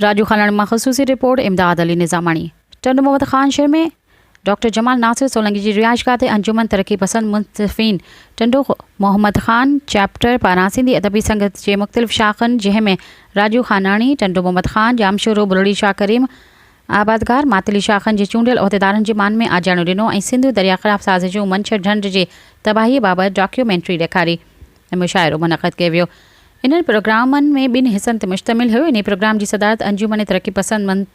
راڄو خانڻ مان خصوصي رپورٽ امداد علي نظاماڻي ٽنڊو محمد خان شهر ۾ ڊاڪٽر جمال ناصر سولنگي جي رهائشگاهه تي انجمن ترقي پسند منصفين ٽنڊو محمد خان چيپٽر پاران سنڌي ادبي سنگت جي مختلف شاخن جنهن ۾ راڄو خاناڻي، ٽنڊو محمد خان، ڄامشورو، بلڙي شاهه ڪريم، آبادگار، ماتلي شاخن جي چونڊيل عهديدارن جي مان ۾ آجياڻو ڏنو ۽ سنڌو درياء خلاف سازشون منڇر ڍنڍ جي تباهي بابت ڊاڪيومينٽري ڏيکاري. ۽ مشاعرو منعقد ڪيو ويو. انهن پروگرامن ۾ ٻن حصن تي مشتمل هيو. انهي پروگرام جي صدارت انجمن ترقي پسند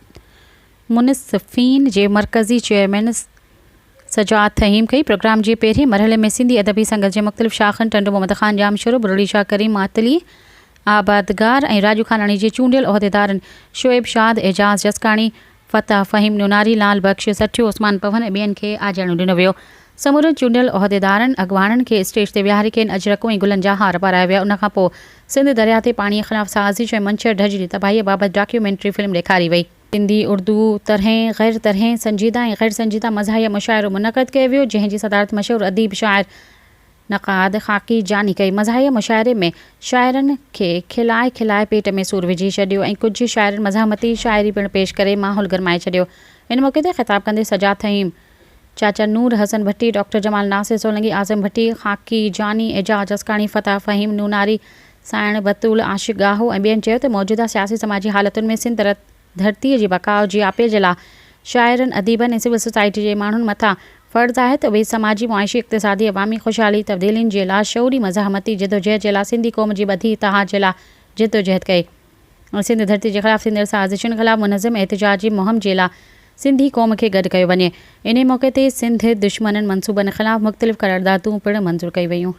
منصفين جي مرڪزي چيئرمين سجاد ٿهيم ڪئي. پروگرام جي پهرين مرحلي ۾ سنڌي ادبي سنگت جي مختلف شاخن ٽنڊو محمد خان، ڄامشورو، بلڙي شاهه ڪريم، ماتلي، آبادگار ۽ راڄو خاناڻي جي چونڊيل عهديدارن شعيب شاد، اعجاز جسڪاڻي، فتح فهيم نوناري، لال بخش سٺيو، عثمان پنهور ۽ ٻين کي آجياڻو ڏنو ويو. سمورن چونڊيل عهديدارن، اڳواڻن کي اسٽيج تي ويهاري کين اجرڪون ۽ گلن جا هار پارايا ويا. ان کان پوء سنڌ درياهه تي پاڻيء خلاف سازش ۽ منڇر ڍڄ جي تباهيء بابت ڊاڪيومينٽري فلم ڏيکاري وئي. سنڌي، اردو، طرحين، غير طرحين، سنجيده ۽ غير سنجيده مزاحيه مشاعرو منعقد ڪيو ويو، جنهن جي صدارت مشهور اديب، شاعر، نقاد خاڪي جاني ڪئي. مزاحيه مشاعري ۾ شاعرن کي کلائي کلائي پيٽ ۾ سور وجهي ڇڏيو ۽ ڪجهه شاعرن مزاحمتي شاعري پڻ پيش ڪري ماحول گرمائي ڇڏيو. ان موقعي تي خطاب ڪندي سجاد ٿهيم، چاچا نور حسن ڀٽي، ڊاڪٽر جمال ناصر سولنگي، اعظم ڀٽي، خاڪي جاني، اعجاز جسڪاڻي، فتح فهيم نوناري، سائڻ بتول، عاشق ڳاهو ۽ ٻين چيو ته موجوده سياسي سماجي حالتن ۾ سنڌ ڌرتيء جي بقاء جياپي جي لاء شاعرن، اديبن ۽ سول سوسائٽي جي ماڻهن مٿان فرض آهي ته اهي سماجي، معاشي، اقتصادي، عوامي خوشحالي، تبديلين جي لاء شعوري مزاحمتي جدوجهد جي لاء سنڌي قوم جي ٻڌي اتحاد جي لاء جدوجهد ڪئي ۽ سنڌ ڌرتي جي خلاف ٿيندڙ سازشن خلاف منظم احتجاجي مهم جي لاء سنڌي قوم کي گڏ ڪيو وڃي. انهي موقعي تي سنڌ دشمنن منصوبن خلاف مختلف قراردادون پڻ منظور ڪيون ويون.